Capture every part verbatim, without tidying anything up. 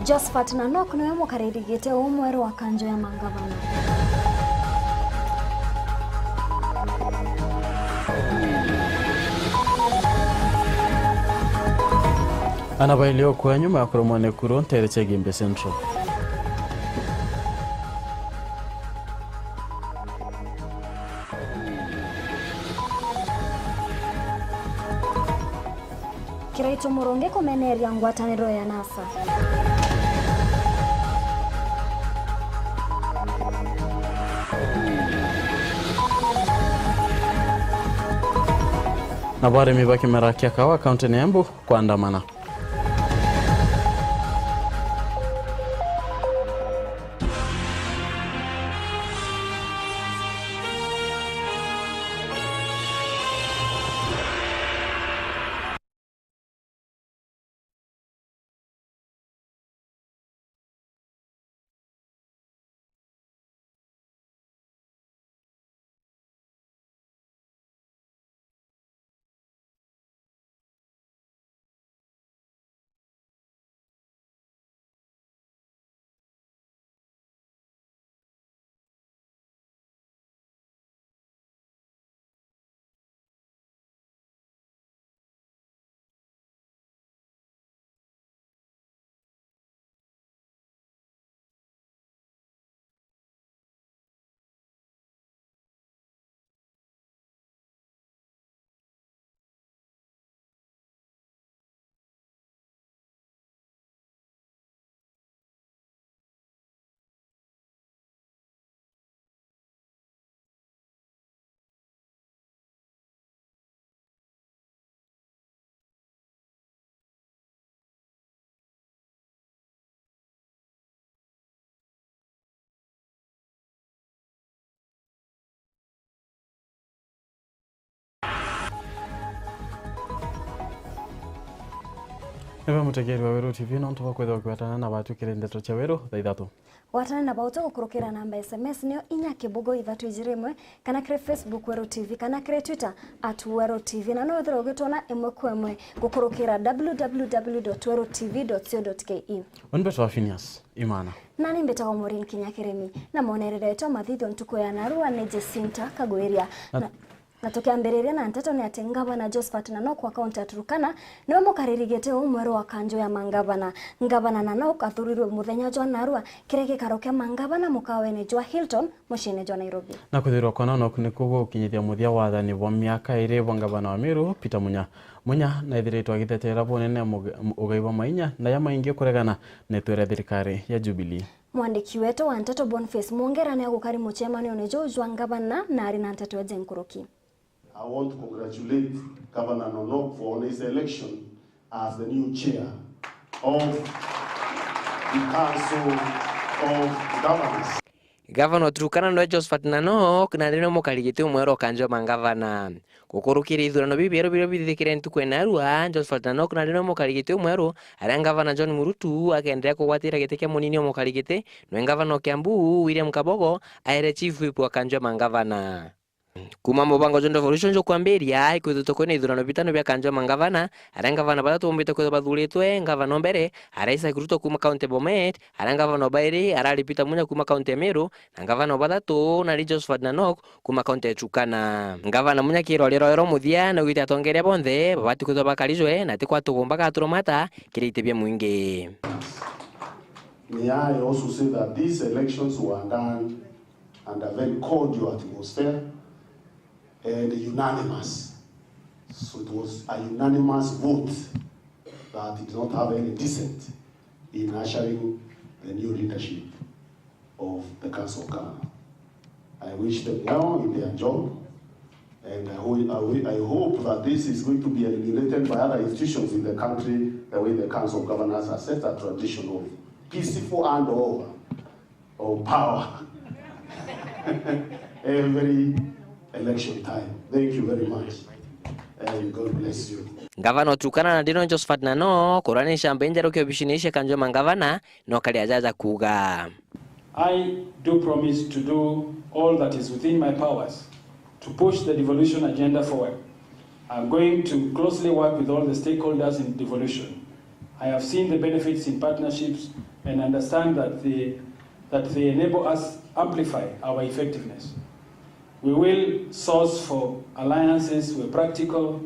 Josphat Nanok niwe mukariri giti umweru wa kanjo ya mangavana. Ana baili okwa nyuma ya kurumwa ni kuru ntere cia Igembe Central. Kiraitu Murungi kumeneria ngwataniro ya NASA. Na bo arimi ba kimera kia kawa kaunti ni Embu kwandamana. Niwe mutegeri wa Weru T V, nontu bwa kwithirwa ukigwatana na batu kiri ndeto cia Weru thaa ithatu. Gwatana na bautu gukurukira namba S M S niyo inya kibugu ithatu ijiri imwe, kana kiri Facebook Weru T V, kana kiri Twitter at Weru T V, na no withirwe ugitwona imwe kwa imwe gukurukira w w w dot weru t v dot co dot k e. Uni mbetwa Phineas Imana. Nani mbetagwa Maureen Kinya Kirimi, na monerere yetu ya mathithio ntuku ya narua ni Jacinta Kagwiria. Na, na, na tukiambiriria na nteto ni ati Ngavana Josphat Nanok wa kaunti ya Turkana niwe mukariri giti umweru wa kanjo ya mangavana. Ngavana Nanok athurirwe muthenya jwa narua kiri gikaro kia mangavana mukawene jwa Hilton muciine jwa Nairobi. Na kwithirwa kwa Nanok nikuo gukinyithia muthia wathani bwa miaka iri bwa ngavana wa Meru, Peter Munya. Munya naithiritwe agitheterera bunene muge-, ugai bwa mainya na ya maingi kuregana na itwira thirikari ya Jubilee. Mwandiki wetu wa nteto Boniface Mwongera ni agukari mucemanione juu jwa ngavana na ari na nteto eje nkuruki. I want to congratulate Governor Nonok for his election as the new chair of the Council of Governors. Gavana wa Turkana niwe Josphat Nanok, na niwe mukari giti umweru wa kanjo ya mangavana. Gukurukira ithurano biu bieru biria bithithikire ntuku ya narua, Josphat Nanok na niwe mukari giti umweru, aria ngavana John Murutu akenderea kugwatira giti kia munini wa mukari giti, niwe ngavana wa Kiambu, William Kabogo, aere chief whip wa kanjo ya mangavana. Kuuma mubango jwa devolution jukwambiria, ikwithitwe kwina ithurano bitano bia kanjo ya mangavana, aria ngavana bathatu bombite kwithwa bathuritwe, ngavana o mbere, ari Isaac Ruto kuuma kaunti ya Bomet, aria ngavana o bairi, arari Peter Munya kuuma kaunti ya Meru, na ngavana o bathatu, nari Josphat Nanok kuuma kaunti ya Turkana. Ngavana Munya kiri rwari rwawe rwa muthia, naugite atongeria bonthe, babati kwithwa bakarijwe, na ti kwa tugumba gaturumata, kiri iti bia mwingi. May I also say that these elections were done under a very cordial atmosphere and unanimous. So it was a unanimous vote that did not have any dissent in ushering the new leadership of the Council of Governors. I wish them well in their job, and I ho-, I wi-, I hope that this is going to be emulated by other institutions in the country, the way the Council of Governors has set a tradition of peaceful handover of power every election time. Thank you very much. And God bless you. Ngavana wa Turkana na Dino Josphat Nano, kurwa ni ncamba injeru kiobicine ici kanjo mangavana, no kari ajaja kuuga. I do promise to do all that is within my powers to push the devolution agenda forward. I'm going to closely work with all the stakeholders in devolution. I have seen the benefits in partnerships and understand that they, that they enable us amplify our effectiveness. We will source for alliances where practical.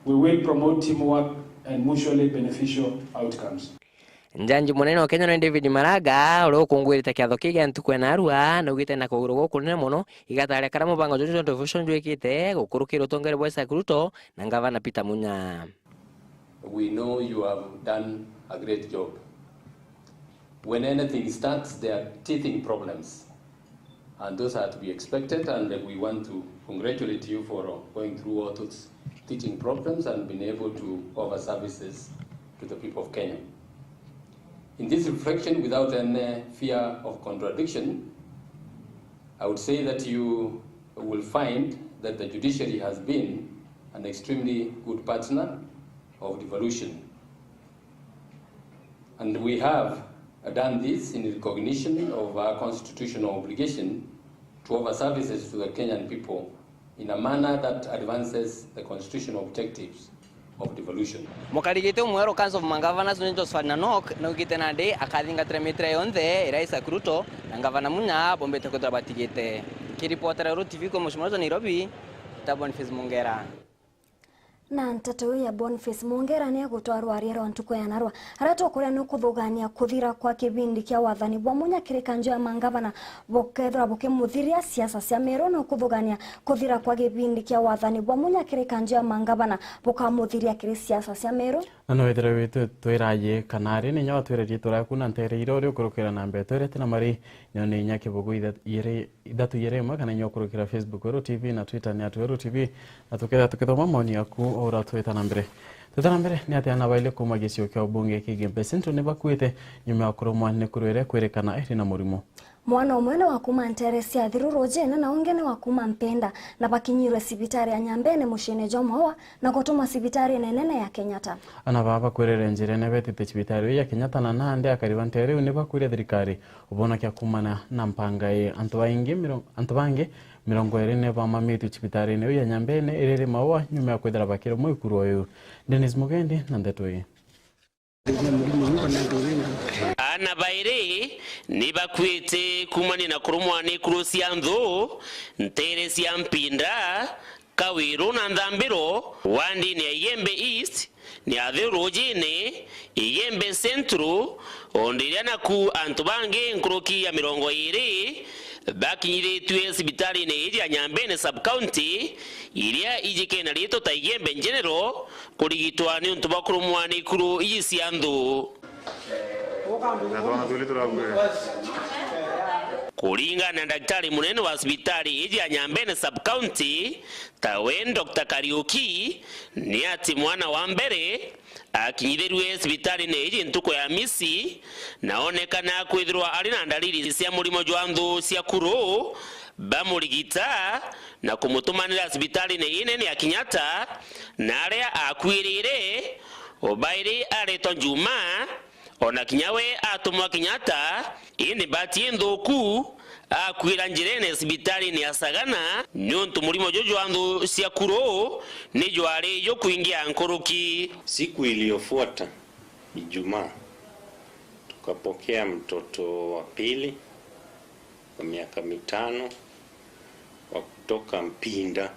We will promote teamwork and mutually beneficial outcomes. Njanji munene wa Kenya ni David Maraga, uria ukungwirite kiatho kii gia ntuku ya narua, naugite na kuguru gukunene mono, igataria karia mubango juju jwa devolution jwikite gukurukira utongeria bwa Isaac Ruto na ngavana Peter Munya. We know you have done a great job. When anything starts, there are teething problems. And those are to be expected, and we want to congratulate you for going through all those teething problems and being able to offer services to the people of Kenya. In this reflection, without any fear of contradiction, I would say that you will find that the judiciary has been an extremely good partner of devolution. And we have done this in recognition of our constitutional obligation to offer services to the Kenyan people in a manner that advances the constitutional objectives of devolution. Mukarigiti umwe wa Council of Magovernors ni Josephat Nanok naugite nandi akathingatira mitire yonthe iria Isaac Ruto na ngavana Munya bombite kwithirwa batigite. Kiripotera Uru T V kwa mucimoro jwa Nairobi, ta Boniface Mungera. Na nteto iu ya Boniface Mungera ni egutwarwa riera o ntuku ya narua. Aria tukuria ni kuthugania kuthira kwa kibindi kia wathani bwa Munya kiri kanju ya mangavana bukethirwa bukimuthiria siasa cia Meru, ni kuthugania kuthira kwa kibindi kia wathani bwa Munya kiri kanju ya mangavana bukamuthiria kiri siasa cia Meru. Na no withire witwiraye kana ari ninya watwire riitwa riaku na nteere iria uri ukurukira na mbere twirite na mari, nio ni inya kibugu itha-, iri ithatu igiri imwe, kana inya ukurukira Facebook Weru T V na Twitter ni at Weru T V, na tukethira tukithoma maoni yaku o uria twita na mbere. Twita na mbere, ni ati ana baili kuuma gicio kia ubunge kia Igembe Central ni bakuite nyuma ya kurumwa ni kurwere kwirikana iri na murimo. Mwana umwe ni wa kuuma nteere cia Athiru Rujine na ungi ni wa kuuma Mpinda, na bakinyirwe cibitari ya Nyambene muciine jwa Mwawa na gutumwa cibitarine nene ya Kenyatta. Ana baa bakwirire njirene betite cibitari iu ya Kenyatta, na nandi akari ba nteere iu ni bakwire thirikari ubonokia kuumana na mpanga ii. Antu baingi miro-, antu bangi mirongo iiri ni bamamitue cibitarine iu ya Nyambene iri iri Maua nyuma ya kwithira bakirumwa ikuru uyu. Dennis Mugendi na ndeto ii. Ana bairi ni bakuite kuumania na kurumwa ni ikuru cia nthu, nteere cia Mpinda, Kawiru na Nthambiro, wandini ya Igembe East, ni Athiru Rujine, Igembe Central, o ndiria naku antu bangi nkuruki ya mirongo iiri bakinyiritue cibitarine iji ya Nyambene Sub-County, iria ijikena riitwa ta Igembe General, kurigitwa niuntu bwa kurumwa ni ikuru iji cia nthu. Na twana twiri turakuire. Kuringana na ndagitari munene wa cibitari iji ya Nyambene Sub-County, tawe Doctor Kariuki, ni ati mwana wa mbere akinyithirue cibitarine iji ntuku ya misi, na onekana kwithirwa ari na ndariri cia murimo jwa nthu cia kuru, bamurigita na kumutumanira cibitarine inene ya Kenyatta, na aria akuirire, o bairi aretwa Njuma, ona kinya we atumwa Kenyatta, indi mbati inthuku, akwira njirene cibitarine ya Sagana, niuntu murimo juju jwa nthu cia kuru ni jwari jukwingia nkuruki. Siku iliyofuata, Ijumaa, tukapokea mtoto wa pili wa miaka mitano wa kutoka Mpinda.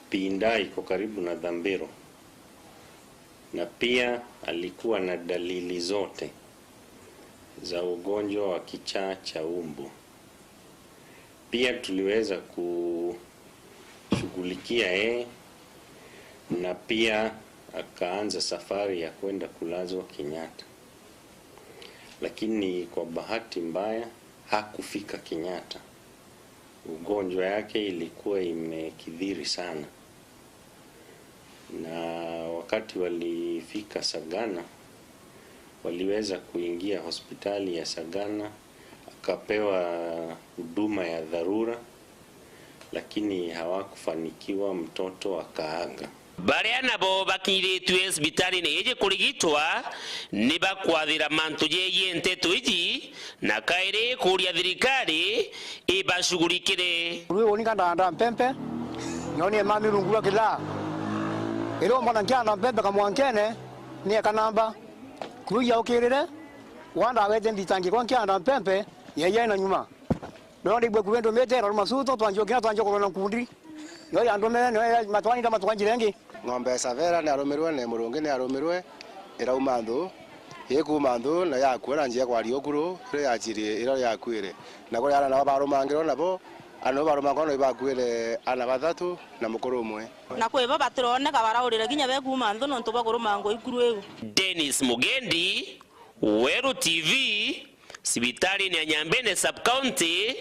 Mpinda iko karibu na Dhambiro, na pia alikuwa na dalili zote za ugonjwa wa kichaa cha umbu. Pia tuliweza kushughulikia yeye, na pia akaanza safari ya kwenda kulazwa Kenyatta. Lakini kwa bahati mbaya, hakufika Kenyatta. Ugonjwa yake ilikuwa imekithiri sana. Na wakati walifika Sagana, waliweza kuingia hospitali ya Sagana, akapewa huduma ya dharura, lakini hawakufanikiwa, mtoto akaaga. Baria nabo bakinyiritue cibitarine iji kurigitwa, ni bakwathira mantu jegie nteto iji, na kairi kuria thirikari ibashughulikire. Rwi woni kanda anda mpempe, nyoni emami rungu rwa kila. Ero mbona nkianda mpempe kamwankene, Ni eka namba, kuugia ukirire, wanda wete nthitangi kwa nkianda mpempe, ya iya na nyuma. No ndigwe kuwe ndumite, roruma suto, twanjukira, twanjukurwa na nkundi. Yo ya ndume, no ya matwani nda matwanjire ngi. Ng'ombe ya Savera ni arumirwe, na Murungi ni arumirwe, irauma nthu, ikuuma nthu, na yakua na njia kwaria ukuru, iria yacirie, iria yakuire. Na kuri ana nabo barumangirwe nabo, ana nabo barumangirwe nabo ibakuire ana bathatu na mukuru umwe. Na kwi bo batironeka baraurire kinya be kuuma nthu nontu bwa kurumangwa ikuru iu. Dennis Mugendi, Weru T V, cibitarine ya Nyambene Sub-County,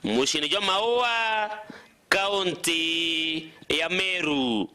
muciine jwa Maua, kaunti ya Meru.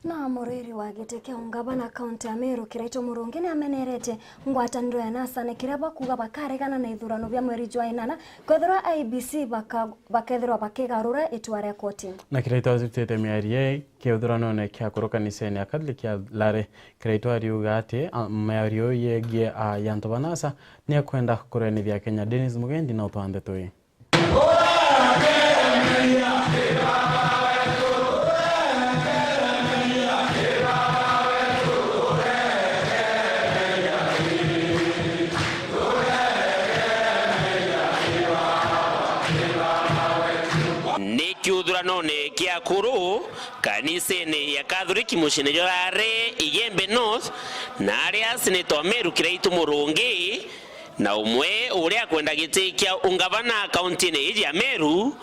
Na muriri wa giti kia ungavana kaunti ya Meru, Kiraitu Murungi, ni ameneretie ngwataniro ya NASA ni kiria bakuuga bakaregana na ithurano bia mweri jwa inana, kwethirwa I E B C baka-, bakethirwa bakigarura itua ria koti. Na Kiraitu acutite miario ii kiuthuranone kia kuru kanisene ya Catholic ya Lare. Kiraitu ariuga ati, a, miario ii yegie, a, ya antu ba NASA ni ekwenda kurenithia Kenya. Dennis Mugendi na utwaa ndeto ii. Ni kiuthuranone kia akuru kanisene ya Catholic muciine jwa Lare, Igembe North, na aria seneta wa Meru Kiraitu Murungi, na umwe uria akwenda giti kia ungavana kauntine iji ya Meru,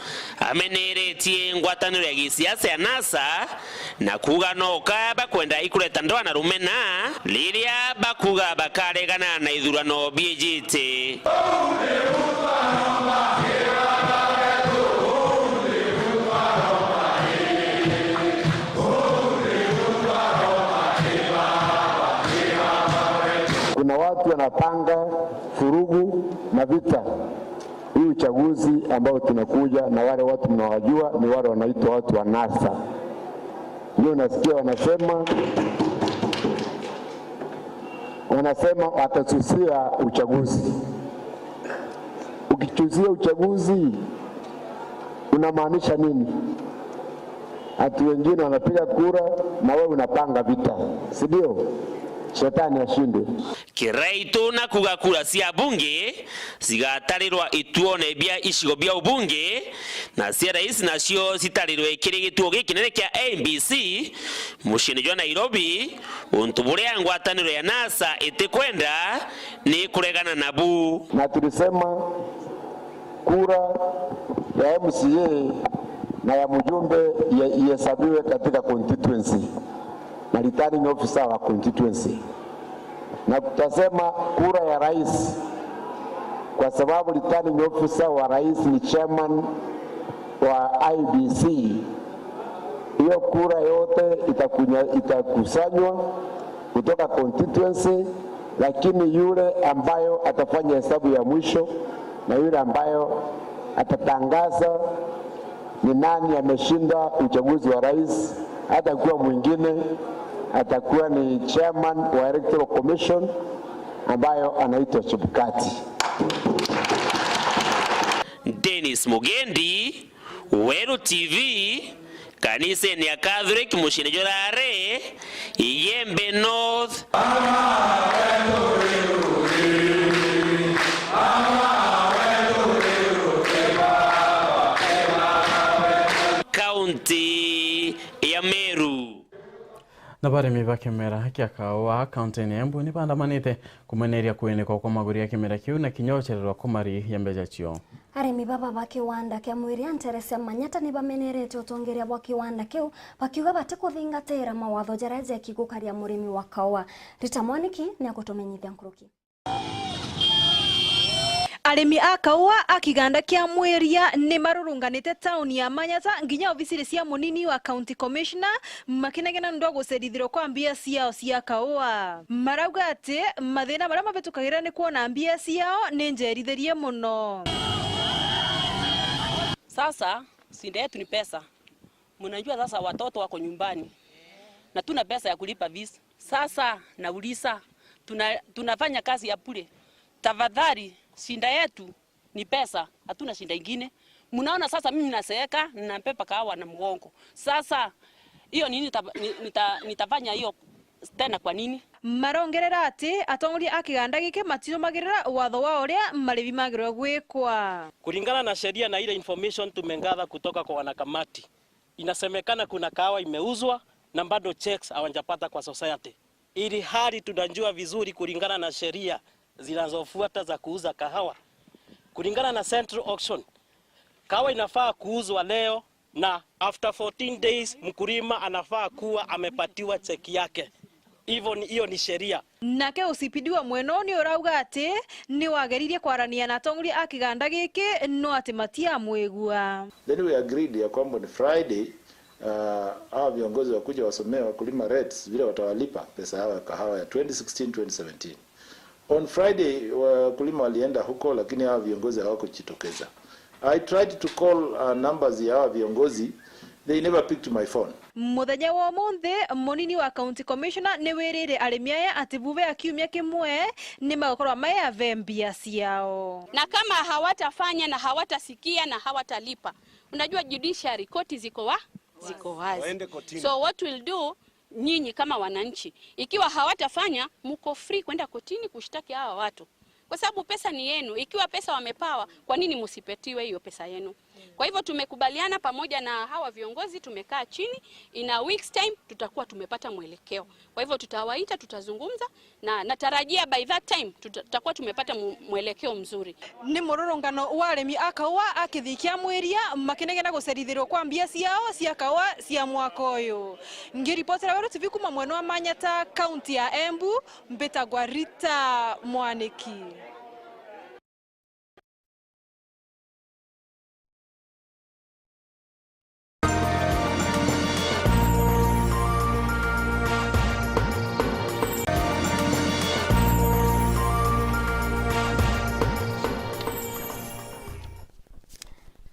ameneretie ngwataniro ya gisiasa ya NASA na kuuga noka bakwenda ikureta ndwaa na rumena riria bakuuga bakaregana na ithurano biijite. Kuna watu wanapanga furugu na vita. Hii uchaguzi ambao tunakuja na wale watu mnawajua ni wale wanaitwa watu wa NASA. Ndio unasikia wanasema, wanasema watasusia uchaguzi. Ukisusia uchaguzi, unamaanisha nini? Ati wengine wanapiga kura na wewe unapanga vita, si ndio? Shetani ashinde. Kiraitu na kuuga kura cia bunge cigatarirwa ituone bia icigo bia ubunge, na cia rais nacio citarirwe kiri gituo gikinene kia I E B C muciine jwa Nairobi, untu buria ngwataniro ya NASA itikwenda ni kuregana nabu. Na tulisema kura ya M C A na ya mjumbe ya-, ihesabiwe katika constituency na returning officer wa constituency. Na tutasema kura ya rais, kwa sababu returning officer wa rais ni chairman wa I E B C. Hiyo kura yote itakunya-, itakusanywa kutoka constituency Lakini yule ambayo atafanya hesabu ya mwisho na yule ambayo atatangaza ni nani ameshinda uchaguzi wa rais, hatakuwa mwingine, atakuwa ni chairman wa Electoral Commission ambayo anaitwa Chebukati. Dennis Mugendi, Weru T V, kanisene ya Catholic muciine jwa Rare, Igembe North. Kaunti ya Meru. Na barimi ba kimera kia kaua kaunti-ini ya Embu ni bandamanite kumweneria kwinikwa kwa maguri ya kimera kiu na kinya ucererwa kwa mari ya mbeca cio. Arimi baba ba kiwanda kia Mwiria nteere cia Manyata ni bamenerete utongeria bwa kiwanda kiu, bakiuga batikuthingatira mawatho jaria jeki gukaria murimi wa kaua. Rita Mwaniki ni akutumenyithia nkuruki. Arimi a kaua a kiganda kia Mwiria ni marurunganite tauni ya Manyata nginya obisiri cia munini wa County Commissioner makinegena nontu bwa gucerithirwa kwa mbia ciao cia kaua. Marauga ati mathina maria mabitukagira ni kwona mbia ciao ni njerithirie mono. Sasa, shida yetu ni pesa. Mnajua sasa watoto wako nyumbani. Na tuna pesa ya kulipa fees. Sasa nauliza, tuna-, tunafanya kazi ya bure. Tafadhali, shida yetu ni pesa, hatuna shida ingine. Mnaona sasa mimi naseeka, nabeba kahawa na mgongo. Sasa, hiyo nini nita-, ni-, nita-, nitafanya hiyo tena kwa nini? Marongerera ati atongoria a kiganda giki matirumagirira watho wa uria maribi magirwe gwikwa. Kulingana na sheria na ile information tumegather kutoka kwa wanakamati, inasemekana kuna kahawa imeuzwa na bado checks hawajapata kwa society. Ili hali tunajua vizuri kulingana na sheria zinazofuata za kuuza kahawa. Kulingana na Central Auction, kahawa inafaa kuuzwa leo na after fourteen days mkulima anafaa kuwa amepatiwa cheki yake. Hivyo ni, hiyo ni sheria. Nake O C P D wa mwena uu ni urauga ati ni wageririe kwarania na atongoria a kiganda giki, no ati matiamwigua. Then we agreed ya kwamba ni Friday, uh, hawa viongozi wakuja wasomee wakulima rates vile watawalipa pesa yao ya kahawa ya twenty sixteen, twenty seventeen. On Friday, wakulima walienda huko, lakini hawa viongozi hawakujitokeza. I tried to call, uh, numbers ya hawa viongozi, they never picked my phone. Muthenya wa umunthi, munini wa County Commissioner ni wirire arimi aya ati vuva ya kiumia kimwe ni magokorwa mayave mbia ciao. Na kama hawatafanya na hawatasikia na hawatalipa, unajua judiciary, koti ziko wa-, ziko wazi. Waende kotini. So what we'll do, nyinyi kama wananchi, ikiwa hawatafanya, mko free kwenda kotini kushtaki hawa watu. Kwa sababu pesa ni yenu. Ikiwa pesa wamepawa, kwa nini msipatiwe hiyo pesa yenu? Kwa hivyo tumekubaliana pamoja na hawa viongozi, tumekaa chini, in a week's time tutakuwa tumepata mwelekeo. Kwa hivyo tutawaita, tutazungumza, na natarajia by that time tuta-, tutakuwa tumepata mu-, mwelekeo mzuri. Ni mururungano wa arimi a kaua a kithii kia Mwiria makinegena gucerithirwa kwa mbia ciao cia kaua cia mwaka uyu. Ngiripotera Weru T V kuma mwena wa Manyata, kaunti ya Embu, mbitagwa Rita Mwaniki.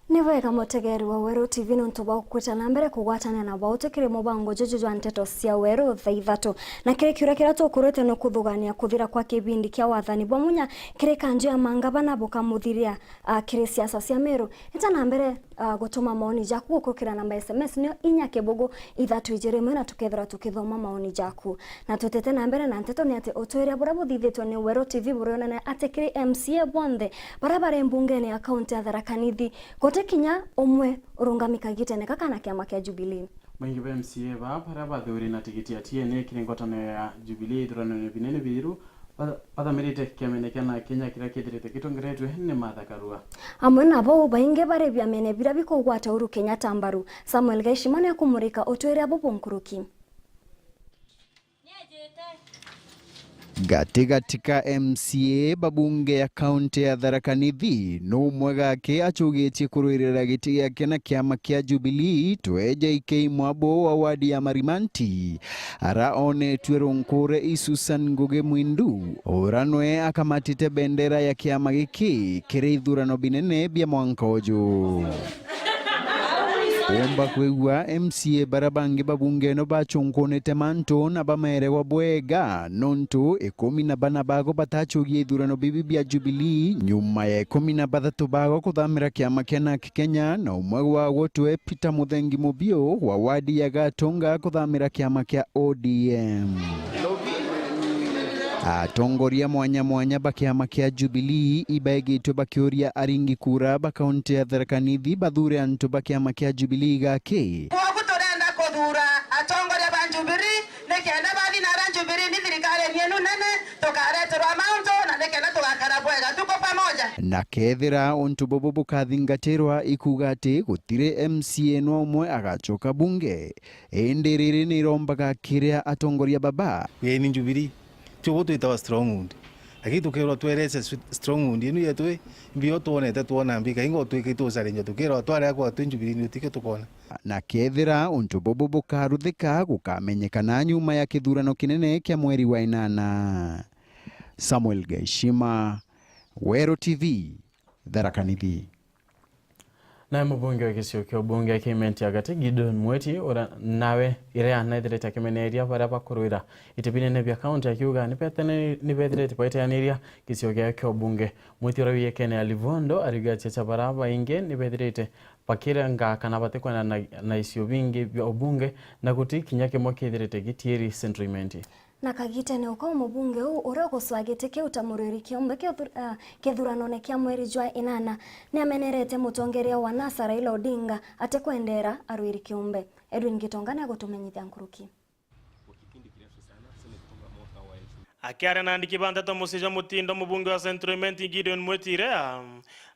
Ni bwega mutegeri wa Weru T V nontu bwa gukwita na mbere kugwatania na bau tukiri mubango juju jwa nteto cia Weru thaa ithatu. Na kiri kiuria kiria tukurite ni kuthugania kuthira kwa kibindi kia wathani bwa Munya kiri kanju ya mangavana bukamuthiria, ah, kiri siasa cia Meru. Ita na mbere, ah, gutuma maoni jaku gukurukira namba ya S M S niyo inya kibugu ithatu ijiri imwe na tukethirwa tukithoma maoni jaku. Na tutete na mbere na nteto ni ati utwiria buria buthithitwe ni Weru T V burionania ati kiri M C A bonthe baria bari mbungene ya kaunti ya Tharaka Nithi, guti kinya umwe urungami kagitene gaka na kiama kia Jubilee. Baingi ba M C A baa baria bathuuri na tigiti ya T N A kiri ngwataniro ya Jubilee ithuranone binene biiru ba-, bathamirite kiamene kia na Kenya kiria kithirite gitongeretwe ni Martha Karua. Amwe na bau baingi bari biamene biria bikugwata Uhuru Kenyatta mbaru. Samuel Gaishima ni akumurika utwiria bubu nkuruki. Gatigati ka M C A ba bunge ya kaunti ya Tharaka Nithi, numwe gake acugitie kurwirira giti giake na kiama kia Jubilee, tweja Ikei Mwabo wa wadi ya Marimanti, ara onetue runkure i Susan Ngugi Mwindu, ura nwe akamatite bendera ya kiama giki kiri ithurano binene bia mwanka uju. Umba kwigua M C A bara bangi ba bunge ino bachunkunite mantu na bameregwa bwega, nontu ikumi na bana bago batachugie ithurano bibi bia Jubilee, nyuma ya ikumi na bathatu bago kuthamira kiama kia NARC Kenya, na umwe wagwo twe Peter Muthengi Mubio wa wadi ya Gatunga kuthamira kiama kia O D M. Atongoria mwanya mwanya ba kiama kia Jubilee ibaigitwe bakiuria aringi kura ba kaunti ya Tharaka Nithi bathure antu ba kiama kia Jubilee gaki. Kwogu turenda kuthura atongoria ba Jubilee, nikenda bathi nara Jubilee ni thirikari yenu nene, tukareterwa mauntu na nikenda tugakara bwega tuko pamoja. Na kethira untu bubu bukathingatirwa, ikuga ati gutiri M C A no umwe agacoka bunge. Indi riri ni irombaga kiria atongoria baba. Ii ni Jubilee. Tio bo twitawa stronghold. Lakini tukerwa twerece swi-, stronghold inu yetu i mbio twonete twona mbi, kaingo twikite ucarinja, tukerwa twaria kwa twi Jubilee ni utikio tukona. Na kethira untu bubu bukaruthika, gukamenyekana nyuma ya kithurano kinene kia mweri wa inana. Samuel Gaishima, Weru T V, Tharaka Nithi. Nae mubunge wa gicigo kia ubunge kia Imenti ya Gati, Gideon Mweti, uria nawe iria anaithirite akimeneria baria bakurwira iti binene bia kaunti, akiuga nibetene-, nibethirite baiteaniria gicigo kiao kia ubunge. Mweti uria wiyekene ya Livondo, ariuga aciaca baria baingi nibethirite bakirenga kana batikwenda na, na icio bingi bia ubunge, na guti kinya kimwe kithirite gitiiri Central Imenti. Na kagitene uko, mubunge uu uria ugucwa giti kiu ta murwiri kiumbe kiuthu-, ah, kithuranone kia mweri jwa inana, ni amenerete mutongeria wa NASA Raila Odinga atikwendera arwiri kiumbe. Edwin Gitonga ni agutumenyithia nkuruki. Akiaria na andiki ba nteto mucii jwa Mutindo, mubunge wa Central Imenti Gideon Mwetire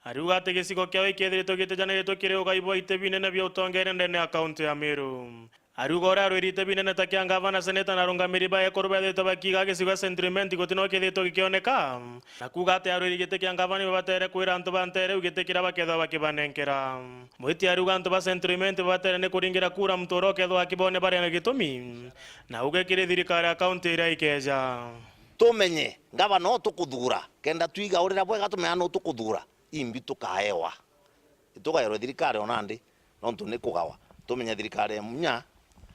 ariuga ati gicigo kiao ikethiritwe gitijaniritwe kiri ugai bwa iti binene bia utongeria ndene ya kaunti ya Meru. Ariuga uria arwirite binene ta kia ngavana, seneta na arungamiri ba ekuru bethiritwe bakiiga gicigo gia Central Imenti guti no kithiritwe gikioneka, na kuuga ati arwiri giti kia ngavana ibabatere kwira antu ba nteere iu giti kiria bakethirwa bakibanenkera. Mwiti ariuga antu ba Central Imenti babatere ni kuringira kura muntu uria ukethirwa akibonia bari na gitumi, na auge kiri thirikari ya kaunti iria ikeeja. Tumenye ngavana uu tukuthuura, kenda twiga urira bwega tumenya nuu tukuthuura, imbi tukaewa. Itugairwe thirikari o nandi, nontu ni kugawa. Tumenye thirikari ya munya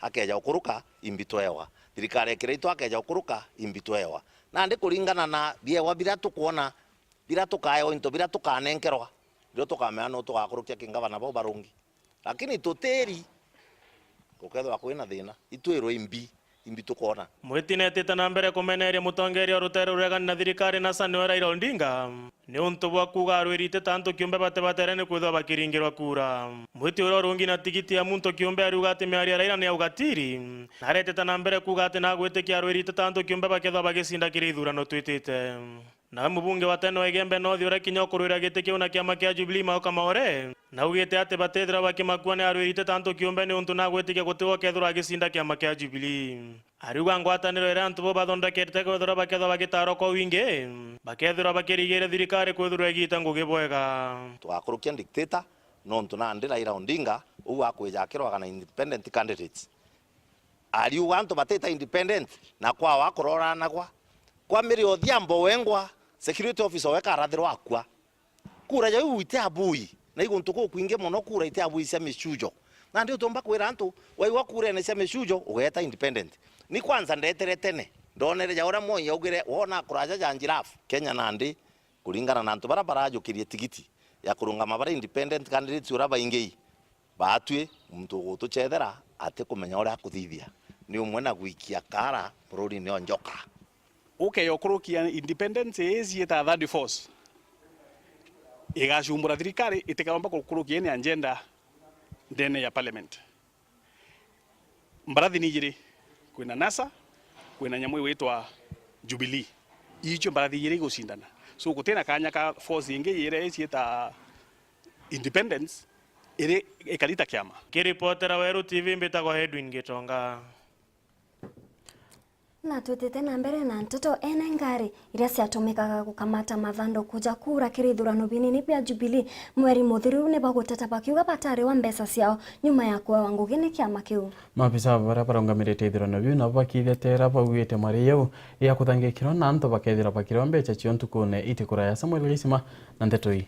akeeja gukuruka, imbi twewa. Thirikari ya kiraitu akeeja gukuruka, imbi twewa. Nandi kuringana na biewa biria tukwona, biria tukaewa, into biria tukanenkerwa, nirio tukamenya nuu tugakurukia kingavana bau barungi. Lakini tutiri, gukethirwa kwina thina, itwirwe imbi. Imbi tukoona. Mwiti netite na mbere kumeneria mutongeria wa rutere ruregani na thirikari NASA niwe Raila Odinga, niuntu bwa kuuga arwiri iti ta antu kiumbe batibatere ni kwithirwa bakiringirwa kura. Mwiti uria urungi na tigiti ya muntu kiumbe ariuga ati miario ya Raila ni ya ugatiri, na aretite na mbere kuuga ati nagwitikia arwiri iti ta antu kiumbe bakethirwa bagicinda kiri ithurano twitite. Nawe mubunge wa tene wa Igembe North uria kinya ukurwira giti kiu na kiama kia Jubilee Mauka Maore, naugite ati batithirwa bakimakua ni arwiri iti ta antu kiumbe niuntu nagwitikia gutigwa ukethirwa agicinda kiama kia Jubilee. Ariuga ngwataniro iria antu bau bathondekete kwethirwa bakethirwa bagitaarwa kwa wingi, bakethirwa bakirigiire thirikari kwithirwa igiita ngugi bwega. Tugakurukia dictator, nontu nandi Raila Odinga uu akwija akirwaga na independent candidates. Ariuga antu batita independent, na kwao akuroranagwa. Kwa Mary Odhiambo wengwa, security officer weka arathirwa akua. Kura jau iti abui, na iguntu kukwingi mono kura iti abui cia micujo. Nandi utiumba kwira antu, waigua kura ene cia micujo, ugeeta independent. Ni kwanza ndetere tene, ndonere ja uria Moi augire, wona kuraja ja giraffe. Kenya nandi, kuringana na antu baria barajukirie tigiti ya kurungama bari independent candidates uria baingi, baatwi muntu ugutucethera atikumenya uria akuthithia, ni umwe na gwikia kaara mururini o njoka. Ukeya ukurukia independence ii ciita third force, igacumbura thirikari itikaromba kukurukia ini agenda ndene ya parliament. Mbarathi ni ijiri, kwina NASA, kwina nyamu igwitwa Jubilee. Icio mbarathi ijiri igucindana. So, gutina kanya ka force ingi iria iciita independence iri ikarita kiama. Kiripotera Weru T V, mbitagwa Edwin Gitonga. Na twitite na mbere na nteto, ene ngari iria ciatumikaga gukamata mathanduku ja kura kiri ithurano binini bia Jubilee mweri muthiru ni baguteta bakiuga batariwa mbeca ciao nyuma ya kuewa ngugi ni kiama kiu. Maabisa baria barungamirite ithurano biu nabo bakiithetera baugite mari yau ya kuthangikirwa na antu bakethira bakiriwa mbeca cio ntukune itikuraya. Samuel Gaisima na nteto ii.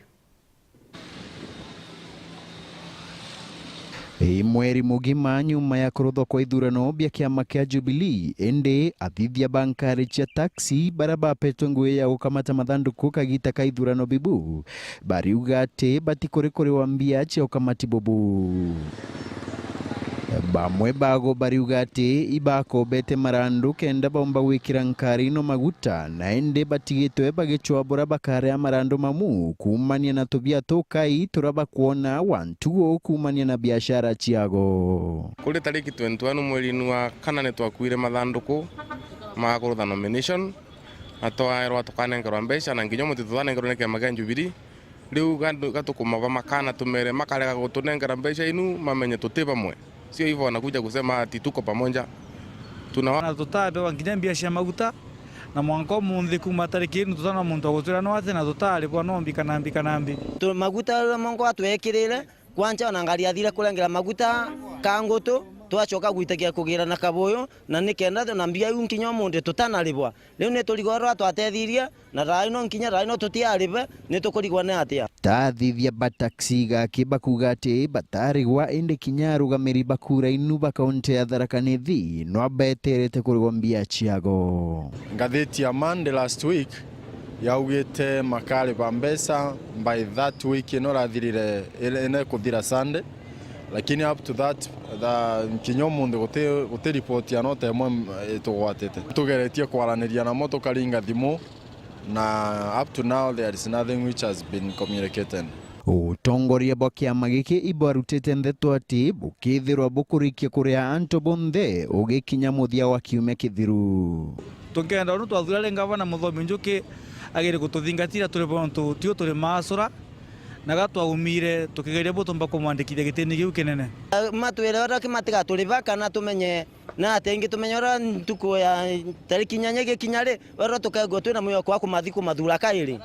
Ii mweri mugima nyuma ya kuruthwa kwa ithurano bia kiama kia Jubilee, indi athithia ba nkari cia taxi baria bapetwe ngugi ya gukamata mathanduku kagita ka ithurano bibu, bariuga ati batikuri kuriwa mbia cia ukamati bubu. Bamwe bago bariuga ati ibakombete marandu kenda baumba gwikira nkari ino maguta, na indi batigitwe bagicwabura bakaria marandu mamu kuumania na tubia tukai turia bakwona wa ntugo kuumania na biashara ciago. Kuri tariki twenty-one mweri-ini wa kana ni twakuire mathanduku ma kurutha nomination, na twaerwa tukanengerwa mbeca, na nginya umuthi tutanengerwa ni kiama kia Jubilee. Riu ga-, gatukuma bamakana tumere makarega gutunengera mbeca inu, mamenye tuti bamwe. Sio hivyo wanakuja kusema ati tuko pamoja. Tuna- Na tutabewa nginya mbia cia maguta, na mwanka umunthi kuma tariki inu tutana muntu agutwira no ati na tutaribwa no mbi kana mbi kana mbi. Tu-, maguta uria mwanka atwekirire, kwancha ona ngari athire kurengera maguta ka ngutu, twacoka gwitakia kugira na kabuyu, na nikenda na mbia iu nkinya umunthi tutanaribwa. Riu ni turigwa uria twatethirie, na thaa ino nkinya thaa ino tutiaribwe, ni tukurigwa ni atia? Tathithia ba taxi gaki bakuga ati batarigwa, indi kinya arugamiri ba kura inu ba kaunti ya Tharaka Nithi no beterete kurigwa mbia ciago. Ngathiti ya Monday last week yaugite makariba mbeca by that week ino irathirire, ine kuthira Sunday, lakini up to that, tha-, nkinya umunthi guti, guti report ya nota imwe itugwatite. Tugeretie kwaraniria namo tukaringa thimu, na up to now there is nothing which has been communicated. Utongoria bwa kiama giki ibarutite ndeto ati bukithirwa bukurikia kuria antu bonthe ugikinya muthia wa kiumia kithiru. Tungenda unu twathura ri ngavana Muthomi Njuki agire gututhingatira turi bontu tio turi maasura, na gatwaumire tukigeria butumba kumwandikithia gitini kiu kinene. Matwire uria kimatigaturiba kana tumenye na atengi tumenye uria ntuku ya tariki inyanya igikinya ri, uria tukegua twina mwihoko wa kumathi kumathura kairi.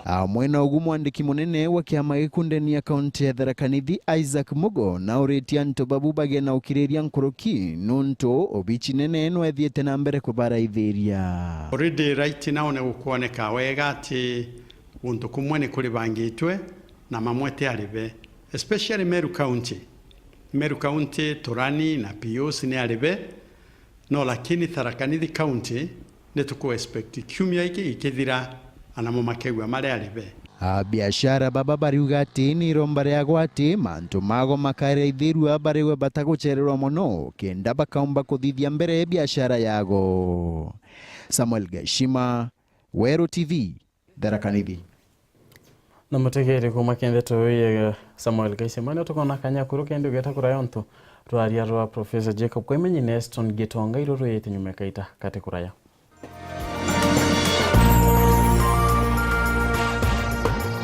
Amwe na ugu, mwandiki munene wa kiama giku ndeni ya kaunti ya Tharaka Nithi, Isaac Mugo, nauritie antu babu bagie na ukiriria nkuruki, nuntu obici nene no ethiite na mbere kubaraithiria. Already right now ni gukwoneka wega ati guntu kumwe ni kuribangitwe na mamwe ti aribe, especially Meru County. Meru County, Turani na Pius ni aribe, no lakini Tharaka Nithi County ni tuku expect kiumia giki gikithira, anamo makegua mari aribe. Abiashara baba bariuga ati ni iromba riago ati mantu mago makaraithirua barigwe batagucererwa mono, kenda bakaumba kuthithia mbere biashara yago. Samuel Gashima, Weru T V. Tharaka Nithi. Na mutegeri kuuma kenda tuye Samuel Kaisema, ni tukona kanya kuru kendi ugeta kuraya untu rwaria rwa Professor Jacob Koimenyi na Eston Gitonga iru ruyite nyuma kaita kati kuraya.